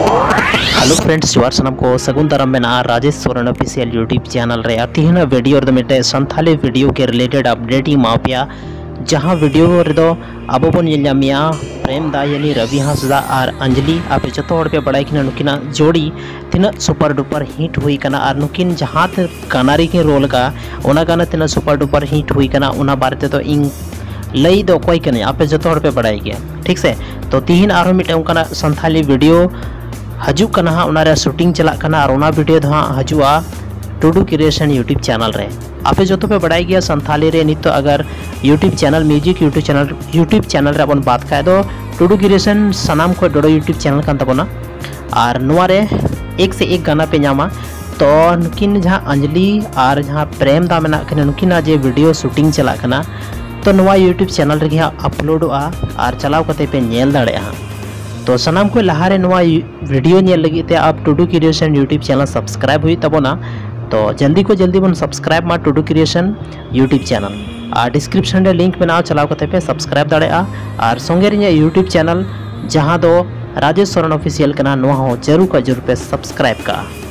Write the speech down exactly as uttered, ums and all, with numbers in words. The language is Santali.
Hello friends, ᱡᱚᱦᱟᱨ ᱥᱟᱱᱟᱢ ᱠᱚ, ᱥᱟᱹᱜᱩᱱ ᱫᱟᱨᱟᱢ ᱢᱮᱱᱟᱜᱼᱟ Rajesh Soren official YouTube channel ᱨᱮ᱾ ᱟᱨ ᱛᱤᱦᱤᱧᱟᱜ ᱵᱷᱤᱰᱤᱭᱳ ᱨᱮᱫᱚ ᱢᱤᱫᱴᱮᱡ ᱥᱟᱱᱛᱷᱟᱞᱤ ᱵᱷᱤᱰᱤᱭᱳ ᱜᱮ ᱨᱤᱞᱮᱴᱮᱰ ᱟᱯᱰᱮᱴ ᱤᱧ ᱮᱢᱟ ᱯᱮᱭᱟ, ᱡᱟᱦᱟᱸ ᱵᱷᱤᱰᱤᱭᱳ ᱨᱮᱫᱚ ᱟᱵᱚ ᱵᱚᱱ ᱧᱮᱞ ᱧᱟᱢᱮᱭᱟ ᱯᱨᱮᱢ ᱫᱟ ᱭᱟᱱᱤ ᱨᱚᱵᱤ ᱦᱟᱸᱥᱫᱟ ᱟᱨ ᱟᱧᱡᱞᱤ᱾ ᱟᱯᱮ ᱡᱚᱛᱚ ᱦᱚᱲ ᱯᱮ ᱵᱟᱲᱟᱭ ᱠᱤᱱᱟ ᱱᱩᱠᱤᱱᱟᱜ ᱡᱳᱲᱤ ᱛᱤᱱᱟᱹᱜ ᱥᱩᱯᱟᱨ ᱰᱩᱯᱟᱨ ᱦᱤᱴ ᱦᱩᱭ ᱠᱟᱱᱟ, ᱟᱨ ᱱᱩᱠᱤᱱ ᱡᱟᱦᱟᱸ ᱛᱤᱱᱟᱹᱜ ᱜᱟᱱᱟ ᱨᱮᱠᱤᱱ ᱨᱳᱞ ᱟᱠᱟᱫᱼᱟ, ᱚᱱᱟ ᱜᱟᱱᱟ ᱛᱤᱱᱟᱹᱜ ᱥᱩᱯᱟᱨ ᱰᱩᱯᱟᱨ ᱦᱤᱴ ᱦᱩᱭ ᱠᱟᱱᱟ, ᱚᱱᱟ ᱵᱟᱨᱮ ᱛᱮᱫᱚ ᱤᱧ ᱞᱟᱹᱭ ᱫᱚ ᱚᱠᱚᱭ ᱠᱟᱹᱱᱟᱹᱧ, ᱟᱯᱮ ᱡᱚᱛᱚ ᱦᱚᱲ ᱯᱮ ᱵᱟᱲᱟᱭ ᱜᱮᱭᱟ, ᱴᱷᱤᱠ ᱥᱮ? ᱛᱚ ᱛᱤᱦᱤᱧ ᱟᱨᱦᱚᱸ ᱢᱤᱫᱴᱮᱱ ᱚᱱᱠᱟᱱᱟᱜ ᱥᱟᱱᱛᱷᱟᱞᱤ ᱵᱷᱤᱰᱤᱭᱳ ᱦᱤᱡᱩᱜ ᱠᱟᱱᱟ ᱦᱟᱸᱜ, ᱚᱱᱟ ᱨᱮᱭᱟᱜ ᱥᱩᱴᱤᱝ ᱪᱟᱞᱟᱜ ᱠᱟᱱᱟ, ᱟᱨ ᱚᱱᱟ ᱵᱷᱤᱰᱤᱭᱳ ᱫᱚ ᱦᱟᱸᱜ ᱦᱤᱡᱩᱜᱼᱟ ᱴᱩᱰᱩ ᱠᱨᱤᱭᱮᱥᱚᱱ YouTube ᱪᱮᱱᱮᱞ ᱨᱮ᱾ ᱟᱯᱮ ᱡᱚᱛᱚ ᱯᱮ ᱵᱟᱲᱟᱭ ᱜᱮᱭᱟ ᱥᱟᱱᱛᱷᱟᱞᱤ ᱨᱮ ᱱᱤᱛᱚᱜ ᱟᱜᱟᱨ YouTube channel, music YouTube channel, YouTube channel ᱨᱮ ᱵᱚᱱ ᱵᱟᱫ ᱠᱷᱟᱡ ᱫᱚ ᱴᱩᱰᱩ ᱠᱨᱤᱭᱮᱥᱚᱱ ᱥᱟᱱᱟᱢ ᱠᱷᱚᱱ ᱰᱚᱰᱚ YouTube ᱪᱮᱱᱮᱞ ᱠᱟᱱ ᱛᱟᱵᱚᱱᱟ᱾ ᱟᱨ ᱱᱚᱣᱟ ᱨᱮ ᱮᱠ ᱥᱮ ᱮᱠ ᱜᱟᱱᱟ ᱯᱮ ᱧᱟᱢᱟ᱾ ᱛᱚ ᱱᱩᱠᱤᱱ ᱡᱟᱦᱟᱸ ᱟᱧᱡᱞᱤ ᱟᱨ ᱡᱟᱦᱟᱸ ᱯᱨᱮᱢ ᱫᱟ ᱢᱮᱱᱟᱜ ᱠᱤᱱᱟ, ᱱᱩᱠᱤᱱᱟᱜ ᱡᱮ ᱵᱷᱤᱰᱤᱭᱳ ᱥᱩᱴᱤᱝ ᱪᱟᱞᱟᱜ ᱠᱟᱱᱟ, ᱛᱚ ᱱᱚᱣᱟ YouTube ᱪᱮᱱᱮᱞ ᱨᱮᱜᱮ ᱦᱟᱸᱜ ᱟᱯᱞᱳᱰᱚᱜᱼᱟ, ᱟᱨ ᱪᱟᱞᱟᱣ ᱠᱟᱛᱮ ᱯᱮ ᱧᱮᱞ ᱫᱟᱲᱮᱭᱟᱜᱼᱟ᱾ ᱛᱚ ᱥᱟᱱᱟᱢ ᱠᱷᱚᱱ ᱞᱟᱦᱟᱨᱮ ᱱᱚᱣᱟ ᱵᱷᱤᱰᱤᱭᱳ ᱧᱮᱞ ᱞᱟᱹᱜᱤᱫ ᱛᱮ ᱟᱯ ᱴᱩᱰᱩ ᱠᱨᱤᱭᱮᱥᱚᱱ YouTube ᱪᱮᱱᱮᱞ ᱥᱟᱵᱥᱠᱨᱟᱭᱤᱵ ᱦᱩᱭᱩᱜ ᱛᱟᱵᱚᱱᱟ᱾ ᱛᱚ ᱡᱚᱞᱫᱤ ᱠᱷᱚᱱ ᱡᱚᱞᱫᱤ ᱵᱚᱱ ᱥᱟᱵᱥᱠᱨᱟᱭᱤᱵ ᱢᱟ ᱴᱩᱰᱩ ᱠᱨᱤᱭᱮᱥᱚᱱ YouTube ᱪᱮᱱᱮᱞ᱾ ᱟᱨ ᱰᱤᱥᱠᱨᱤᱯᱥᱚᱱ ᱨᱮ ᱞᱤᱝᱠ ᱢᱮᱱᱟᱜᱼᱟ, ᱪᱟᱞᱟᱣ ᱠᱟᱛᱮ ᱯᱮ ᱥᱟᱵᱥᱠᱨᱟᱭᱤᱵ ᱫᱟᱲᱮᱭᱟᱜᱼᱟ᱾ ᱟᱨ ᱥᱚᱸᱜᱮ ᱨᱮ ᱤᱧᱟᱹᱜ YouTube ᱪᱮᱱᱮᱞ ᱡᱟᱦᱟᱸ ᱫᱚ ᱨᱟᱡᱮᱥ ᱥᱚᱨᱮᱱ ᱚᱯᱷᱤᱥᱤᱭᱟᱞ ᱠᱟᱱᱟ, ᱱᱚᱣᱟ ᱦᱚᱸ ᱡᱟᱹᱨᱩᱲ ᱠᱷᱚᱱ ᱡᱟᱹᱨᱩᱲ ᱯᱮ ᱥᱟᱵᱥᱠᱨᱟᱭᱤᱵ ᱠᱟᱜᱼᱟ᱾